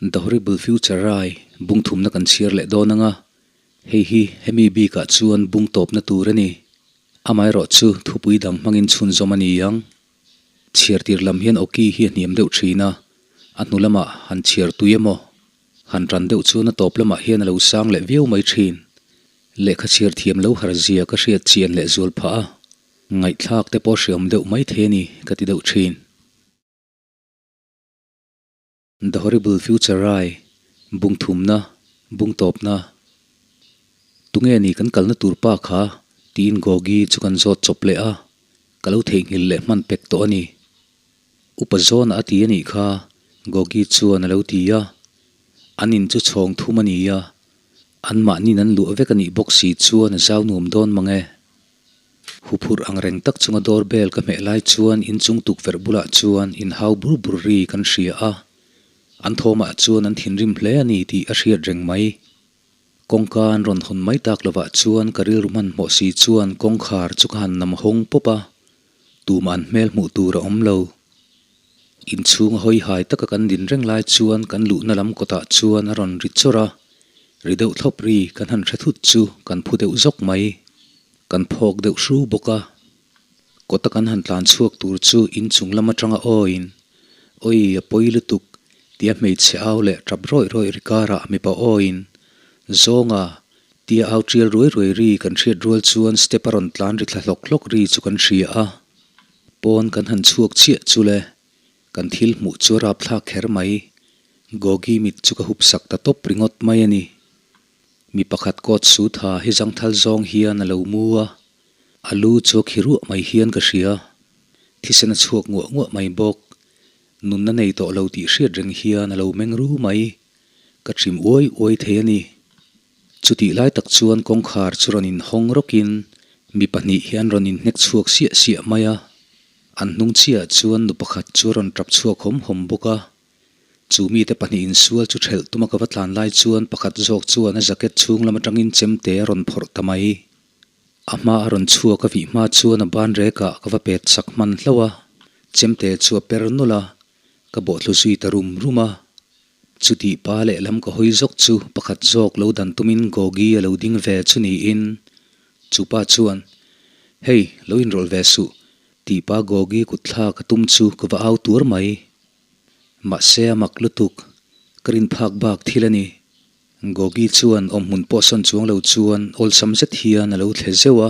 The Horrible Future Rai bung thumna kan chhiar leh dawn ang a, hei hi hemi bikah chuan bung tawpna tur a ni. Amaherawhchu thupui dang hmangin chhunzawm a ni ang. Chhiar tir lam hian awki hi a hniam deuh thin a, a hnu lamah han chhiar tui emaw, han tan deuh chuan a tawp lamah hian a lo sang leh viau mai thin. Lehkha chhiar thiam lo har zia ka hriat chian leh zual phah a, ngaihthlak te pawh hreawm deuh mai thei a ni ka ti deuh thin. The Horrible Future Rai, Bung thumna, bung tawpna. Tunge ni kan kalna tur pa kha? tiin Gogi chu kan zawt chawp leh a, ka lo theihnghilh leh hman pek tawh a ni. Upa zawna a ti a nih kha, Gogi chuan a lo ti a. An in chu chhawng thum a ni a, anmahniin an luah vek a nih bawk si chuan a zau nuam dawn mang e. Huphurh ang reng tak chunga door bell ka hmeh lai chuan inchung tukverh bulah chuan inhau bur bur ri kan hria a, an thawmah chuan an thinrim hle a ni tih a hriat reng mai. Kawngka an rawn hawn mai tak lovah chuan ka rilru hmanhmawh si chuan kawngkhar chu ka han nam hawng pawp a, tumah an hmel hmuh tur a awm lo. Inchhunga hawi hai taka kan din reng lai chuan kan luhna lam kawtah chuan a rawn ri chawrh a, ri deuh thlawp ri kan han hre thut chu kan phu deuh zawk mai. Kan phawk deuh hru bawk a, kawta kan han tlan chhuak tur chu inchung lam atanga awiin, Awi, a pawi lutuk, tia hmeichhe au leh tap rawih rawih ri karah mipa awiin, Zawnga, tia au tial ruai ruai ri kan hriat rual chuan step a rawn tlan ri thla hlawk hlawk ri chu kan hria a. Pawn kan han chhuak chiah chu le, kan thil hmuh chu a rapthlak kher mai. Gogi mit chu ka hup sak ta tawp ringawt mai a ni. Mi pakhat coat suit ha hi zangthal zawng hian a lo mu a, a lu chu a khi ruah mai hian ka hria. Thisen a chhuak nguah nguah mai bawk. Nunna nei tawh lo tih hriat reng hian a lo meng ru mai. Ka ṭim uai uai thei a ni. Chutih lai tak chuan kawngkhar chu rawn inhawng rawkin mi pahnih hi an rawn inhnek chhuak siah siah mai a. An hnung chiahah chuan nu pakhat chu a rawn ṭap chhuak hawm hawm bawk a. Chu mite pahnih insual chu ṭhelh tuma ka va tlan lai chuan pakhat zawk chuan a jacket chhung lam aṭangin chemte a rawn phawrh ta mai. A hma a rawn chhuak a vih hma chuan a ban rekah ka va pet sak hman hlauh a, chemte chu a per nawlh a, ka bawhthlu zui ta rum rum a. Chutih pa lehlam ka hawi zawk chu pakhat zawk lo dan tumin Gogi a lo ding ve chu niin chu pa chuan, Hei, lo inrawlh ve suh, tih pa Gogi kut thlak a tum chu ka va au tuar mai. Mahse a mak lutuk, ka rin phak bak thil a ni. Gogi chuan awmhmun pawh sawn chuang lo chuan awlsam zet hian a lo thle zeuh a,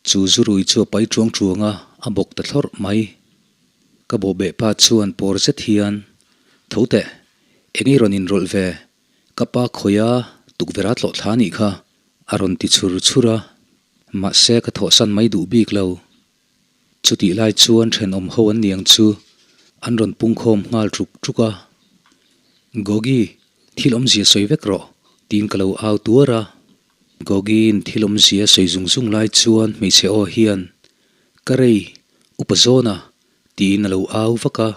chu zurui chu a pai chuang chuang a, a bawk ta thlawrh mai. Ka bawhbeh pa chuan pawr zet hian, Tho teh, eng i rawn inrawlh ve? Ka pa khawia tukverh a tlawh thla anih kha, a rawn ti chhur chhur a. Mahse ka thawhsan mai duh bik lo. Chutih lai chuan thenawm ho an niang chu an rawn pungkhawm nghal ṭuk ṭuk a. Gogi, thil awmzia sawi vek rawh, tiin ka lo au tuar a. Gogi'n thil awmzia sawi zung zung lai chuan hmeichhe aw hian, Ka rei, upa zawna, tiin a lo au vak a.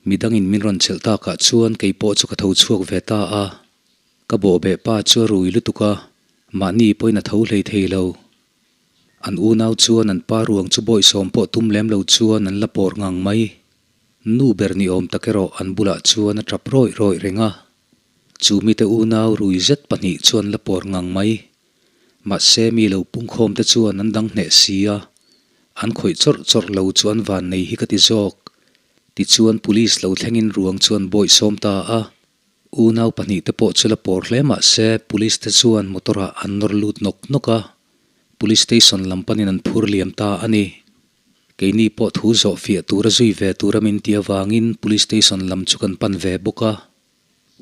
Midangin min rawn chelh takah chuan kei pawh chu ka tho chhuak ve ta a. Ka bawhbeh pa chu a rui lutuk a, mahni pawhin a tho hlei thei lo. An unau chuan an pa ruang chu bawihsawm pawh tum lem lo chuan an la pawr ngang mai. Nu ber ni awm tak erawh an bulah chuan a tap rawih rawih reng a. Chu mite unau rui zet pahnih chuan la pawr ngang mai. Mahse mi lo pungkhawm te chuan an dang hneh si a, an khawih chawrh chawrh lo chu an van nei hi ka ti zawk. Tichuan police lo thlengin ruang chuan bawihsawm ta a. Unau pahnih te pawh chu la pawr hle mah se police te chuan motor ah an nawr lut nawk nawk a, police station lam panin an phur liam ta a ni. Keini pawh thu zawh fiah tura zui ve tura min ti avangin police station lam chu kan pan ve bawk a.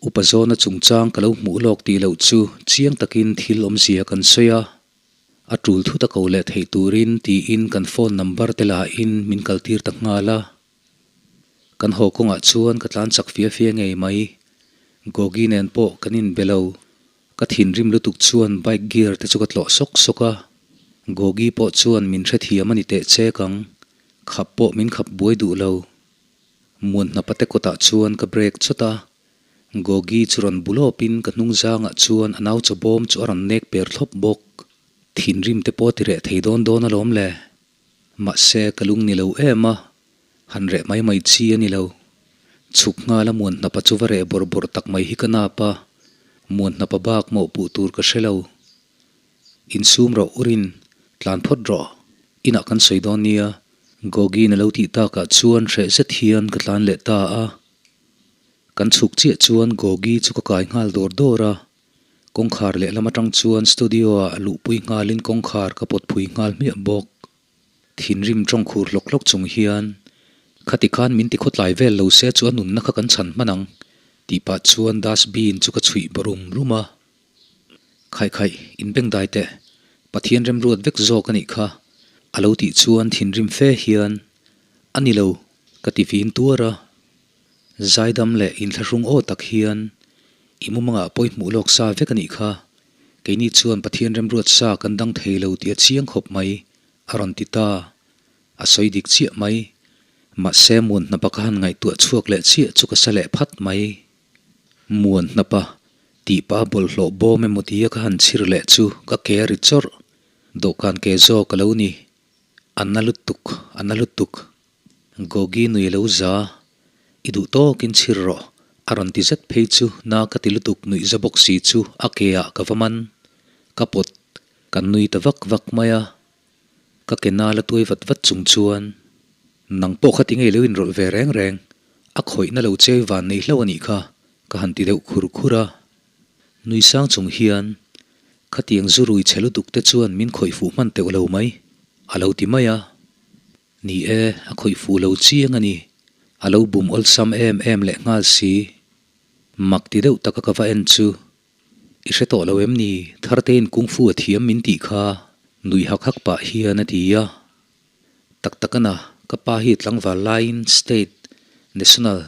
Upa zawna chungchang ka lo hmuh lawk tih loh chu chiang takin thil awmzia kan sawi a, a tul thut a ko leh theih turin tiin kan phone number te lahin min kaltir ta nghal a. Kan haw kawngah chuan ka tlan chak fia fia ngei mai. Gogi nen pawh kan inbe lo. Ka thinrim lutuk chuan bike gear te chu ka tlawh sawk sawk a. Gogi pawh chuan min hrethiam a ni teh chek ang. Khap pawh min khap buai duh lo. Muan hnapa te kawtah chuan ka brake chawt a. Gogi chu rawn bu lawpin ka hnung zangah chuan a nau chawbawm chu a rawn nek per thlawp bawk. Thinrim te pawh a ti reh thei dawn dawn alawm le. Mahse, ka lung ni lo em a, han reh mai mai chi a ni lo. Chhuk nghal a muan hnapa chu va reh bawrh bawrh tak mai hi ka nap a, muan hnapa bak mawhpuh tur ka hre lo. Insum rawh urin, tlan phawt rawh. Inah kan sawi dawn nia, Gogi-in a lo tih takah chuan hreh zet hian ka tlan leh ta a. Kan chhuk chiah chuan Gogi chu ka kai nghal dawr dawr a, kawngkhar lehlam atang chuan studio-ah luhpui nghalin kawngkhar ka pawt phui nghal hmiah bawk. Thinrim tawng khur hlawk hlawk chung hian, Khati khan min ti khawtlai vel lo se chu a nunna kha kan chhan hman ang, tih pah chuan dustbin chu ka chhuih baw rum rum a. Khaih khaih, inbengdai teh, Pathian remruat vek zawk a nih kha, a lo tih chuan thinrim fe hian, A ni lo, ka ti vin tuar a. Zaidam leh inthlahrung aw tak hian, I mumangah pawi hmuh lawk sa vek a nih kha, keini chuan Pathian remruat sa kan dang thei lo tih a chiang khawp mai, a rawn ti ta. A sawi dik chiah mai. Mahse muan hnapa ka han ngaihtuah chhuak leh chiah chu ka sa leh phat mai. Muan hnapa tih pa bawlhhlawh bawm emaw tia ka han chhir leh chu ka ke a ri chawrh. Dawhkan ke zawk a lo ni. A na lutuk, a na lutuk. Gogi nui lo za, i duh tawkin chhir rawh, a rawn ti zet phei chu na ka ti lutuk nuih za bawk si chu a ke ah ka va man. Ka pawt, kan nui ta vak vak mai a. Ka ke na la tuai vat vat chung chuan, Nang pawh kha ti ngei lo inrawlh ve reng reng, a khawihna lo chei van nei hlauh a nih kha, ka han ti deuh khur khur a. Nui sang chung hian, Khatiang zu rui chhe lutuk te chuan min khawih fuh hman teuh lo mai, a lo ti mai a. Ni e, a khawih fuh lo chiang a ni. A lo bum awlsam em em leh nghal si. Mak ti deuh taka ka va en chu. I hre tawh lo em ni? Thartein kung fu a thiam min tih kha nuih hak hak pah hian a ti a. Tak tak ana, ka pa hi tlangval laiin state, national,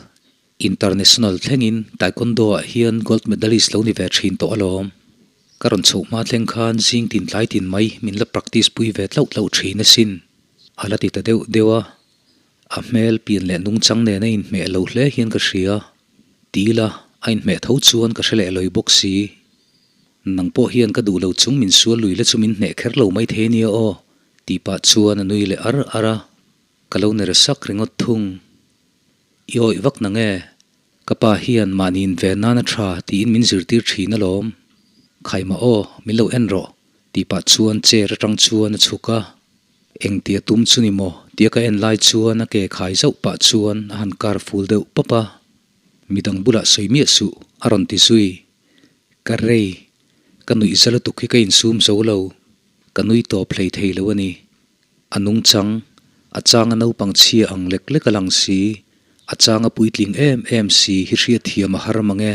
international thlengin taekwondo ah hian gold medalist lo ni ve thin tawh alawm. Ka rawn chhoh hma thleng khan zing tin tlai tin mai min la practice pui ve tlauh tlauh thin asin. A la ti ta deuh deuh a, a hmel pian leh nungchang nen a inhmeh lo hle hian ka hria. Ti ila, a inhmeh tho chuan ka hre leh lawi bawk si. Nang pawh hian ka duh lo chung min sual lui la chu min hneh kher lo mai thei nia aw, tih pah chuan a nui leh ar ar a. Ka lo ner sak ringawt thung. I awih vak nang e, ka pa hian mahni inve nan a tha tiin min zirtir thin alawm. Khaimah aw, min lo en rawh, tih pah chuan chair atang chuan a chhuk a. Engtia tum chu ni maw? tia ka en lai chuan a ke khai zauh pah chuan a han kar ful deuh pawp a. Midang bulah sawi miah suh, a rawn ti zui. Ka rei, ka nuih za lutuk hi ka insum zo lo. Ka nui tawp hlei thei lo a ni. A nungchang, a chang a naupang chhia ang lek lek a lang si, a chang a puitling em em si hi hriatthiam a har mang e.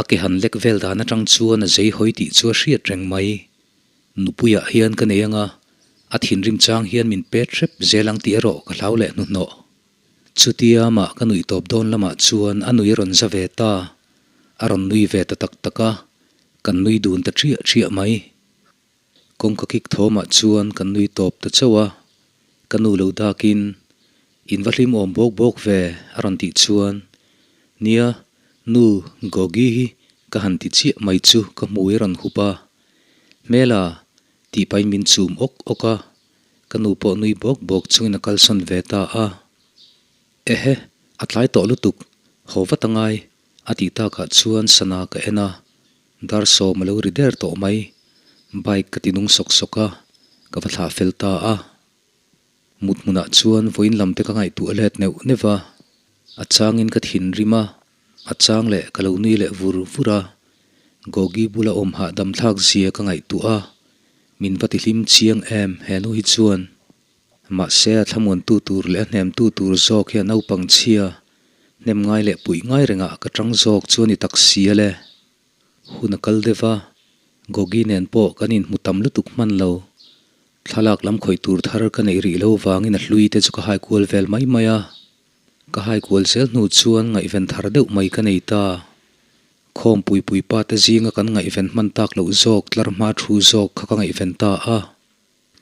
A ke han lek vel dan atang chuan a zei hawi tih chu a hriat reng mai. Nupuiah hian ka nei anga, a thinrim chang hian min pet hrep zel ang tih erawh ka hlau leh hnuhnawh. Chutia mah ka nuih tawp dawn lamah chuan a nui rawn za ve ta, a rawn nui ve ta tak tak a, kan nui dun ta ṭiah ṭiah mai. Kawngka kik thawmah chuan kan nui tawp ta chauh a, ka nu lo dakin, In va hlim awm bawk bawk ve a rawn tih chuan, Nia, nu Gogi hi ka han ti chiah mai chu ka hmui a rawn hup a, Hmela tih pahin min chum awk awk a, ka nu pawh nui bawk bawk chungin a kalsawn ve ta a. Ehe, a tlai tawh lutuk, haw vat a ngai, a tih takah chuan sana ka en a, dar sawm a lo ri der tawh mai. Bike ka ti nung sawk sawk a, ka va thlah fel ta a. Mut hmunah chuan vawiin lam te ka ngaihtuah let neuh neuh va, a changin ka thinrim a, a chang leh ka lo nui leh vur vur a, Gogi bula awm hahdam thlak zia ka ngaihtuah a, min va ti hlim chiang em he nu hi chuan. Mahse a thlamuantu tur leh a hnemtu tur zawk hi a naupang chhia, hnem ngai leh puih ngai rengah ka tang zawk chu a ni tak si a le. Hun a kal deuh va, Gogi nen pawh kan inhmu tam lutuk hman lo. Thlalak lam khawih tur thar ka neih rih lo vangin a hlui te chu ka hai kual vel mai mai a. Ka hai kual zel hnu chuan ngaihven thar deuh mai ka nei ta. Khawmpui puipa te zinga kan ngaihven hman tak loh zawk tlar hma thu zawk kha ka ngaihven ta a.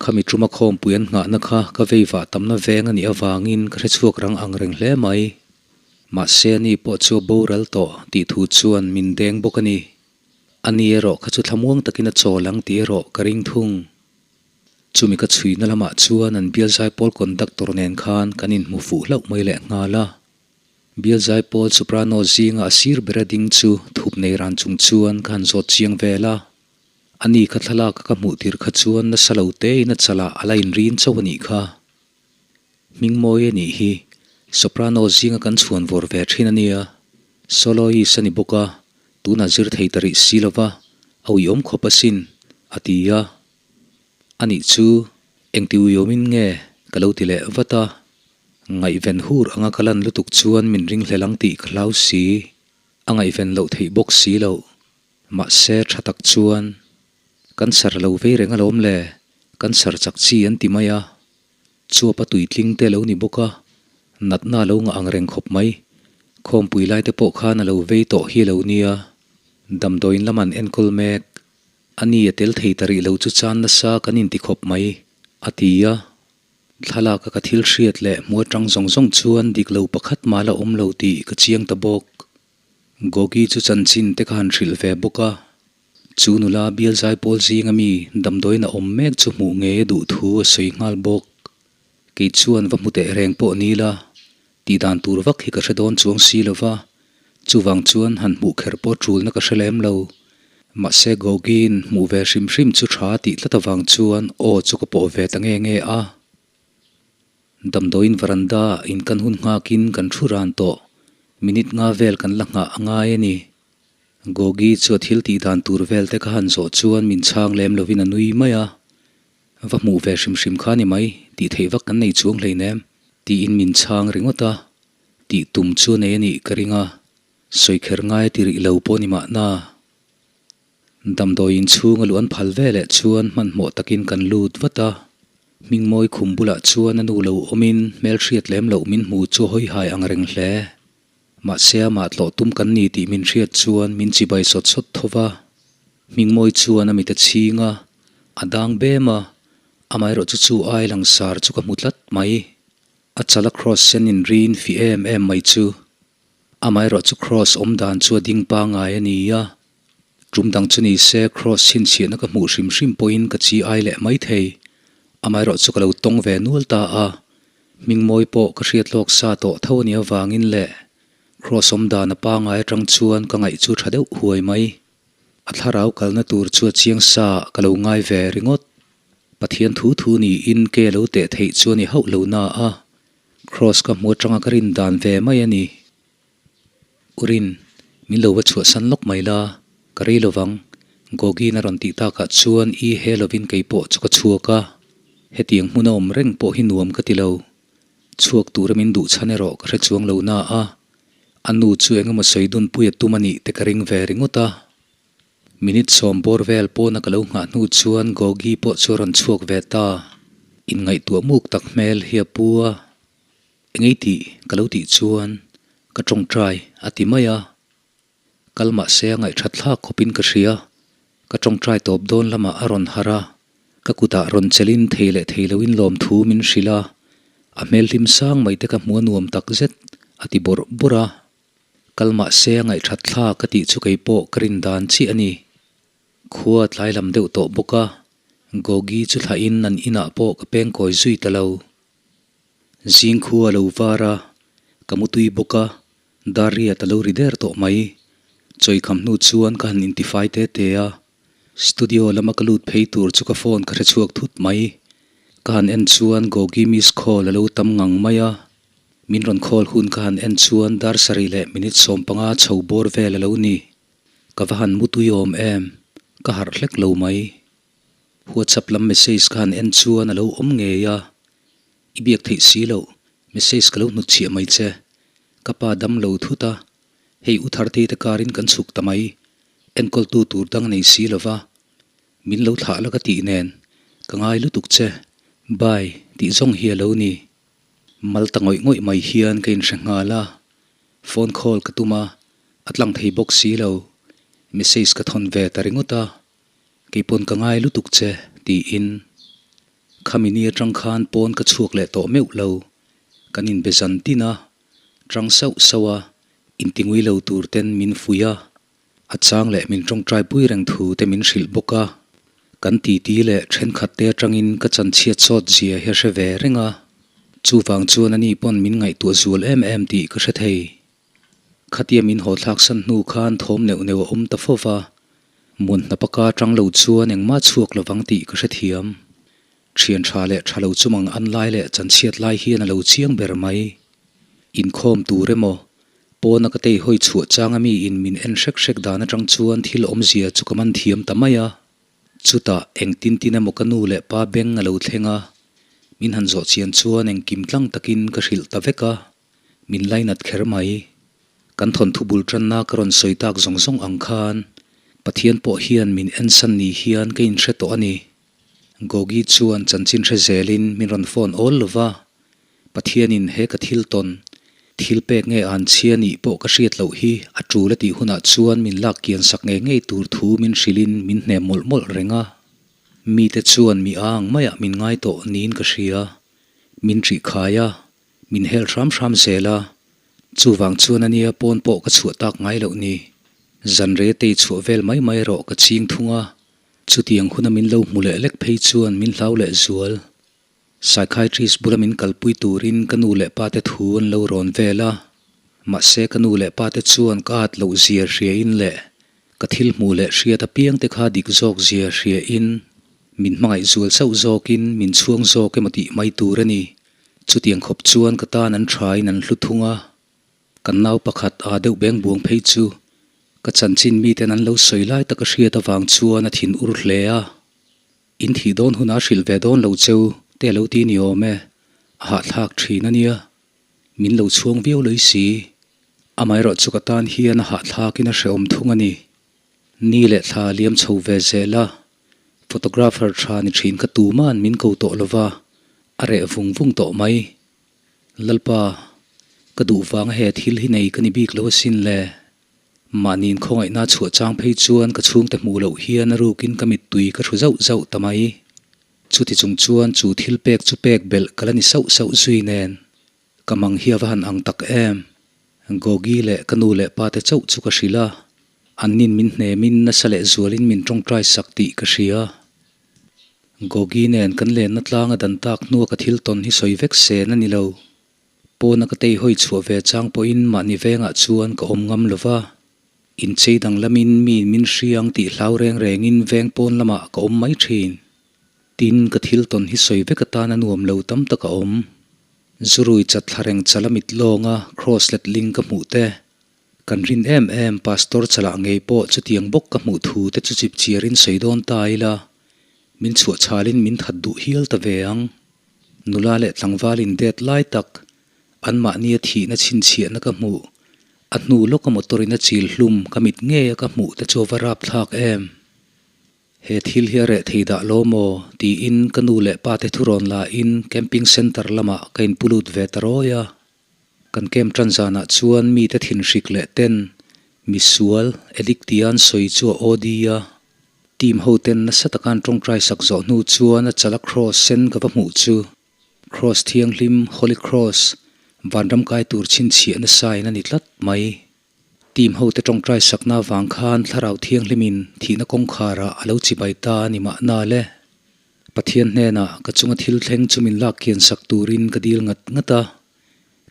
Khami tuma khawmpui an nghahna kha ka vei vah tamna veng a nih avangin ka hrechhuak rang ang reng hle mai. Mahse ani pawh chu a boral tawh tih thu chuan min deng bawk a ni. Ani erawh kha chu thlamuang takin a chawl ang tih erawh ka ring thung. Chumi ka chhuina lamah chuan an bial zaipawl conductor nen khan kan inhmu fuh hlauh mai leh nghal a. Bial zaipawl soprano zinga a sir bera ding chu thup nei ran chung chuan ka han zawt chiang vel a. Ani kha thlalak a ka hmuh tir kha chuan nasa lo tein a chalah a la inrin chauh a nih kha. Hmingmawi a nih hi soprano zinga kan chhuan vawr ve thin a nia. Soloist a ni bawk a, tunah zir thei ta rih si lova, a uiawm khawp asin, a ti a. Anih chu engti uiawmin nge ka lo ti leh vat a. Ngaihven hur anga ka lan lutuk chuan min ringhlel ang tih ka hlau si, a ngaihven loh theih bawk si loh. Mahse tha tak chuan kan sar lo vei reng alawm le, kan sar chak chi an ti mai a. Chuap a tuitling te lo ni bawk a, natna a lo ngah ang reng khawp mai. Khawmpui lai te pawh khan a lo vei tawh hi a lo nia. Damdawiin lam an enkawl mek. A ni a tel thei ta rih lo chu chan nasa kan inti khawp mai, a ti a. Thlalak a ka thil hriat leh hmu atang zawng zawng chuan dik lo pakhat mah la awm lo tih ka chiang ta bawk. Gogi chu chanchin te ka han hrilh ve bawk a. Chu nula bial zaipawl zinga mi damdawiin a awm mek chu hmuh ngei a duh thu a sawi nghal bawk. Kei chuan va hmu teh reng pawh ni la, tih dan tur vak hi ka hre dawn chuang si lo va, chuvang chuan han hmuh kher pawh tulna ka hre lem lo. Mahse Gogi'n hmuh ve hrim hrim chu tha tih tlat avang chuan aw chu ka pawh ve ta nge nge a. Damdawiin veranda in kan hun nghakin kan thu ran tawh, minute nga vel kan la nghah a ngai a ni. Gogi chu a thil tih dan tur vel te ka han zawh chuan min chhang lem lovin a nui mai a. Va hmuh ve hrim hrim kha ni mai, tih theih vak kan nei chuang hleinem, tiin min chhang ringawt a. Tih tum chu a nei a nih ka ring a, sawi kher ngai a ti rih lo pawh ni mahna. Damdawi inchhung a luh an phal ve leh chuan hmanhmawh takin kan lut vat a. Hmingmawi khum bulah chuan a nu lo awmin hmelhriat lem loh min hmu chu a hawi hai ang reng hle. Mahse amah tlawh tum kan ni tih min hriat chuan min chibai sawt sawt tho va. Hmingmawi chuan a mit a chhing a, a dang bem a, amaherawh chu chu ai langsar chu ka hmu tlat mai. A chala cross sen inrin fi em em mai chu. Amaherawh chu cross awm dan chu a ding pangngai a ni a, tum dang chu ni se cross chhinchhiahna ka hmuh hrim hrim pawhin ka chi ai leh mai thei. Amaherawh chu ka lo tawng ve nual ta a, hmingmawi pawh ka hriat lawk sa tawh tho a nih avangin leh cross awm dan a pangngai atang chuan ka ngaih chu tha deuh huai mai. A thlarau kalna tur chu a chiang sa ka lo ngai ve ringawt. Pathian thu thu niin ke lo teh theih chu a ni hauh lo na a, Cross ka hmu atanga ka rin dan ve mai a ni. Urin, min lo va chhuahsan lawk mai la, ka rei lovang, Gogin a rawn tih takah chuan i he lovin kei pawh chu ka chhuak a, hetiang hmun a awm reng pawh hi nuam ka ti lo. Chhuak tura min duh chhan erawh ka hre chuang lo na a, a nu chu eng emaw sawi dunpui a tum a nih te ka ring ve ringawt a. Minute sawm bawr vel pawna ka lo nghah hnu chuan Gogi pawh chu a rawn chhuak ve ta. Inngaihtuah muk tak hmel hi a pu a, Engei tih ka lo tih chuan ka tawngtai a ti mai a. Kal mahse a ngaihthat thlak khawpin ka hria. Ka tawngtai tawp dawn lamah a rawn harh a, ka kutah rawn chelin thei leh thei loin lawmthu min hrilh a, a hmel hlim sang mai te ka hmu a nuam takzet a ti bawrh bawrh a. Kal mahse a ngaihthat thla ka tih chu kei pawh ka rin dan chiah a ni. Khua tlai lam deuh tawh bawk a, Gogi chu thlahin an inah pawh ka peng kawi zui ta lo. Zing khua a lo var a, ka mutui bawk a, dar riat a lo ri der tawh mai. Chawikham hnu chuan ka han intifai te te a, studio lama ka lut phei tur chu ka phone ka hre chhuak thut mai. Ka han en chuan Gogi miss call a lo tam ngang mai a, Min rawn call hun ka han en chuan dar sarih leh minute 15 chho bawr vel a lo ni. Ka va han mutui awm em? Ka harh hlek lo mai. WhatsApp lam message ka han en chuan a lo awm ngei a. I biak theih si loh, message ka lo hnutchhiah mai che. Ka pa dam lo thut a, hei u Thartei te karin kan chhuk ta mai. Enkawltu tur dang nei si lo va. Min lo thlah la ka tih nen, ka ngai lutuk che. Bye tih zawng hi a lo ni. Mal ta ngawih ngawih mai hian ka inhre nghal a, phone call ka tum a, a tlang thei bawk si lo. Message ka thawn ve ta ringawt a, Keipawn ka ngai lutuk che, tiin. Khami ni atang khan pawn ka chhuak leh tawh meuh lo. Kan inbe zan tin a, tang sauh sauh a, intingui lo tur ten min fuih a. A chang leh min tawngtai pui reng thu te min hrilh bawk a, kan titi leh thenkhat te atangin ka chanchhiat sawt zia hi a hre ve reng a, chuvang chuan ani pawn min ngaihtuah zual em em tih ka hre thei. Khatia min haw thlak san hnu khan thawm neuh neuh a awm ta fo va, Muan hnapaka tang lo chuan engmah chhuak lovang tih ka hrethiam. Thian tha leh tha lo chu mang an lai leh chanchhiat lai hian a lo chiang ber mai. Inkhawm tur emaw, pawna ka tei hawi chhuah changa mi in min en hrek hrek dan atang chuan thil awmzia chu ka man thiam ta mai a. Chutah engtin tin emaw ka nu leh pa beng a lo thleng a, min han zawh chian chuan engkim tlang takin ka hrilh ta vek a, min lainat kher mai. Kan thawnthu bul tanna ka rawn sawi tak zawng zawng ang khan Pathian pawh hian min ensan ni hian ka inhre tawh a ni. Gogi chuan chanchin hre zelin min rawn phone awl lo va, Pathianin he ka thil tawn, thil pek nge an chhia nih pawh ka hriat loh hi a tul a tih hunah chuan min lak kian sak ngei ngei tur thu min hrilhin min hnem mawlh mawlh reng a. Mite chuan mi ang maiah min ngai tawh niin ka hria. Min ṭih khai a, min hel hram hram zel a, chuvang chuan ania pawn pawh ka chhuah tak ngai loh ni. Zanrei a tei chhuah vel mai mai erawh ka ching thung a, chutiang huna min lo hmu leh lek phei chuan min hlau leh zual. Psychiatrist bula min kalpui turin ka nu leh pa te thu an lo rawn vel a, mahse ka nu leh pa te chuan ka at loh zia hriain leh ka thil hmuh leh hriat apiang te kha dik zawk zia hriain min hmangaih zual sauh zawkin min chhuang zawk emaw tih mai tur a ni. Chutiang khawp chuan ka tan an thain an hlu thung a, kan nau pakhat aa deuh beng buang phei chu ka chanchin miten an lo sawi lai tak a hriat avang chuan a thin ur hle a. In thih dawn hunah hrilh ve dawn lo cheu te a lo ti ni awm e, a hahthlak thin a nia. Min lo chhuang viau lei si. Amaherawh chu ka tan hian a hahthlakin a hrehawm thung a ni. Ni leh thla a liam chho ve zel a, photographer tha ni thin ka tuma'n min ko tawh lova, a reh vung vung tawh mai. Lalpa, ka duh vanga he thil hi nei ka ni bik lo asin le. Mahniin khawngaihna chhuah chang phei chuan ka chhungte hmuh loh hian a rukin ka mittui ka hru zauh zauh ta mai. Chuti chung chuan chu thil pek chu pek belh ka la ni sauh sauh zui nen ka mang hi a va han ang tak em. Gogi leh ka nu leh pa te chauh chu ka hrilh a, annin min hnemin nasa leh zualin min tawngtai sak tih ka hria. Gogi nen kan lenna tlanga dan tak hnua ka thil tawn hi sawi vek sen a ni lo. Pawna ka tei hawi chhuah ve chang pawhin mahni vengah chuan ka awm ngam lo va, inchei danglamin mi min hriang tih hlau reng rengin veng pawn lamah ka awm mai thin. Tin, ka thil tawn hi sawi vek atan a nuam lo tam tak a awm. Zurui chat thla reng chala mit lawnga cross letling ka hmuh te, kan rin em em Pastor chalah ngei pawh chutiang bawk ka hmuh thu te chu chip chiarin sawi dawn ta ila, min chhuah chhalin min that duh hial ta ve ang. Nula leh tlangval in det lai tak, anmahnia thihna chhinchhiahna ka hmuh, a hnu lawka motor in a chil hlum ka mit ngei a ka hmuh te chu a va rap thlak em. He thil hi a reh thei dah lo maw? tiin ka nu leh pa te thurawn la in camping centre lamah ka in pu lut ve ta rawi a. Kan camp tan zanah chuan mite thinhrik leh ten misual addict tia an sawi chu a OD a. Team ho ten nasa taka an tawngtai sak zawh hnu chuan a chala cross sen ka va hmuh chu Cross thianghlim, Holy Cross, vanram kai tur chhinchhiah nasa in a ni tlat mai. Team ho te tawngtai sakna avang khan thlarau thianghlimin thihna kawngkharah a lo chibai ta a ni mahna le. Pathian hnenah ka chunga thil thleng chu min lak kian sak turin ka dil ngat ngat a,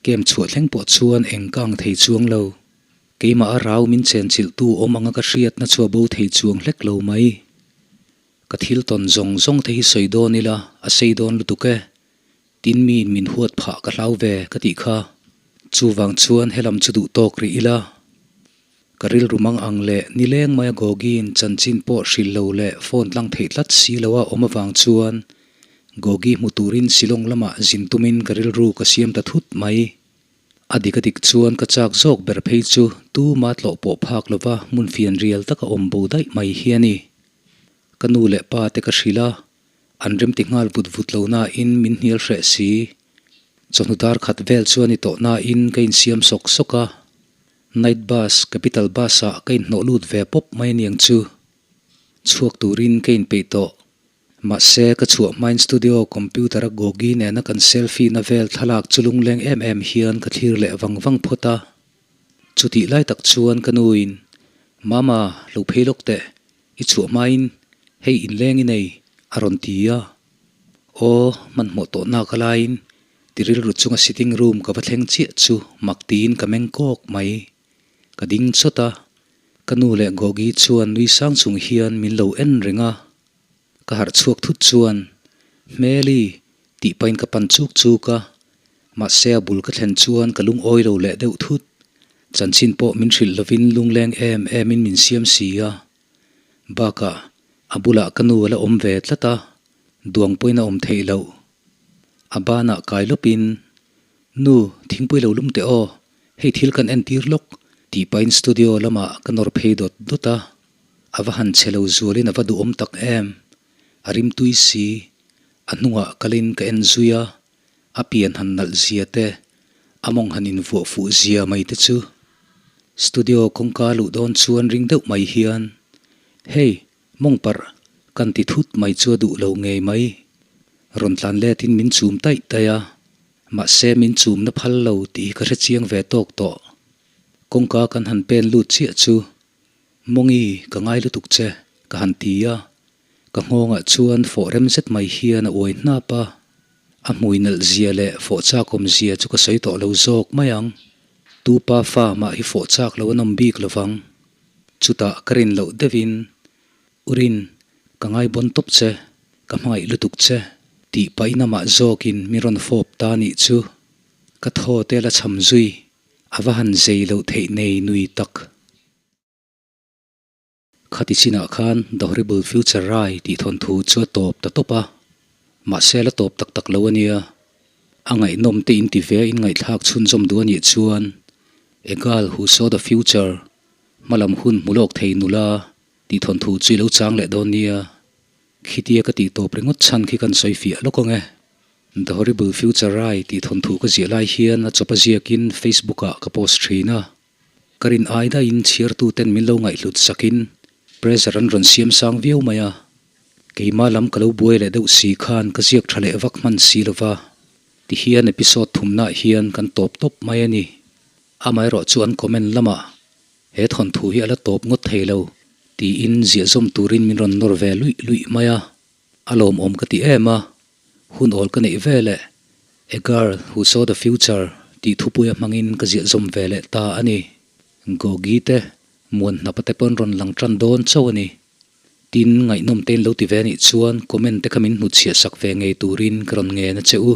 kem chhuah thleng pawh chuan eng ka ang thei chuang lo. Keimah a rau min chenchilhtu awm anga ka hriatna chu a bo thei chuang hlek lo mai. Ka thil tawn zawng zawng te hi sawi dawn ila a sei dawn lutuk e. Tin miin min huat phah ka hlau ve ka tih kha. Chuvang chuan helam chu duh tawk rih ila. Ka rilru mang ang leh nileng maia Gogi-in chanchin pawh hrilh lo leh phone tlang theih tlat si loa awm avang chuan Gogi hmu turin Shillong lamah zin tumin ka rilru ka siam ta thut mai. A dik a dik chuan ka chak zawk ber phei chu tuma tlawh pawh phak lova hmun fian rial taka awm bo daih mai hi a ni. Ka nu leh pa te ka hrilh a, an remti nghal vut vut lo nain min hnial hreh si. Chawhnu dar khat vel chuan i tawh nain ka insiam sawk sawk a. Night bus, Capital bus ah ka inhnawh lut ve pawp mai aniang chu. Chhuak turin ka inpeih tawh. Mahse, ka chhuah hmain studio computer a Gogi nena kan selfie na vel thlalak chu lungleng em em hian ka thlir leh vang vang phawt a. Chutih lai tak chuan ka nuin, Mama, lo phei lawk teh, i chhuah hmain hei inleng i nei, a rawn ti a. Aw, hmanhmawh tawh nak a laiin ti rilru chunga sitting room ka va thleng chiah chu mak tiin ka meng kawk mai. Ka ding chawt a, ka nu leh Gogi chuan nui sang chung hian min lo en reng a. Ka harh chhuak thut chuan, Hmeli! tih pahin ka pan chuk chuk a, mahse a bul ka thlen chuan ka lungawi lo leh deuh thut. Chanchin pawh min hrilh lovin lungleng em emin min siam si a. Bakah a bulah ka nu a la awm ve tlat a, duang pawhin a awm theih loh. A banah kai lawpin, Nu, thingpui lo lum teh aw, hei thil kan entir lawk, tih pahin studio lamah ka nawr phei dawt dawt a. A va han chhe lo zualin a va duhawm tak em! A rimtui si, a hnungah kalin ka en zui a, a pian han nalh zia te, a mawng han invuah fuh zia mai te chu. Studio kawngka luh dawn chuan ring deuh mai hian, Hey, mawng parh, kan ti thut mai chu a duh lo ngei mai. Rawn tlan letin min chum taih taih a, mahse min chumna phal lo tih hi ka hre chiang ve tawk tawh. Kawngka kan han pen lut chiah chu Mawngi, ka ngai lutuk che, ka han ti a. Ka nghawngah chuan fawh rem zet mai hian a uai hnap a. A hmui nalh zia leh fawh chak awm zia chu ka sawi tawh lo zawk mai ang. Tu pa fa mah hi fawh chak lo an awm bik lo vang. Chutah ka rin loh deuhin, Urin, ka ngai bawn tawp che, ka hmangaih lutuk che, tih pahin amah zawkin min rawn fawp ta nih chu. Ka thaw te la cham zui, a va han zei loh theih nei nui tak. Khati chinah khan The Horrible Future Rai tih thawnthu chu a tawp ta tawp a, mahse la tawp tak tak lo a nia. A ngaihnawm te in ti ve a in ngaihthlak chhunzawm duh a nih chuan A Girl Who Saw The Future, Hmalam Hun Hmu Lawk Thei Nula tih thawnthu chu i lo chang leh dawn nia. Khitia ka tih tawp ringawt chhan khi kan sawi fiah lawk ang e. The Horrible Future Rai tih thawnthu ka ziah lai hian a chawp a ziakin Facebook ah ka post thin a. Ka rin ai daihin chhiartuten min lo ngaihhlut sakin pressure an rawn siam sang viau mai a. Keimah lam ka lo buai leh deuh si khan ka ziak tha leh vak hman si lova. Tihian episode thumnaah hian kan tawp tawp mai a ni. Amaherawh chu an comment lamah he thawnthu hi a la tawp ngawt thei lo tiin ziahzawm turin min rawn nawr ve luih luih mai a. A lawmawm ka ti em a, hun awl ka neih ve leh A Girl Who Saw The Future tih thupuia hmangin ka ziah zawm ve leh ta a ni. Gogi te, Muan hnapa te pawn rawn lang tan dawn chauh a ni. Tin, ngaihnawm te in lo ti ve anih chuan comment te kha min hnutchhiah sak ve ngei turin ka rawn ngen a che u.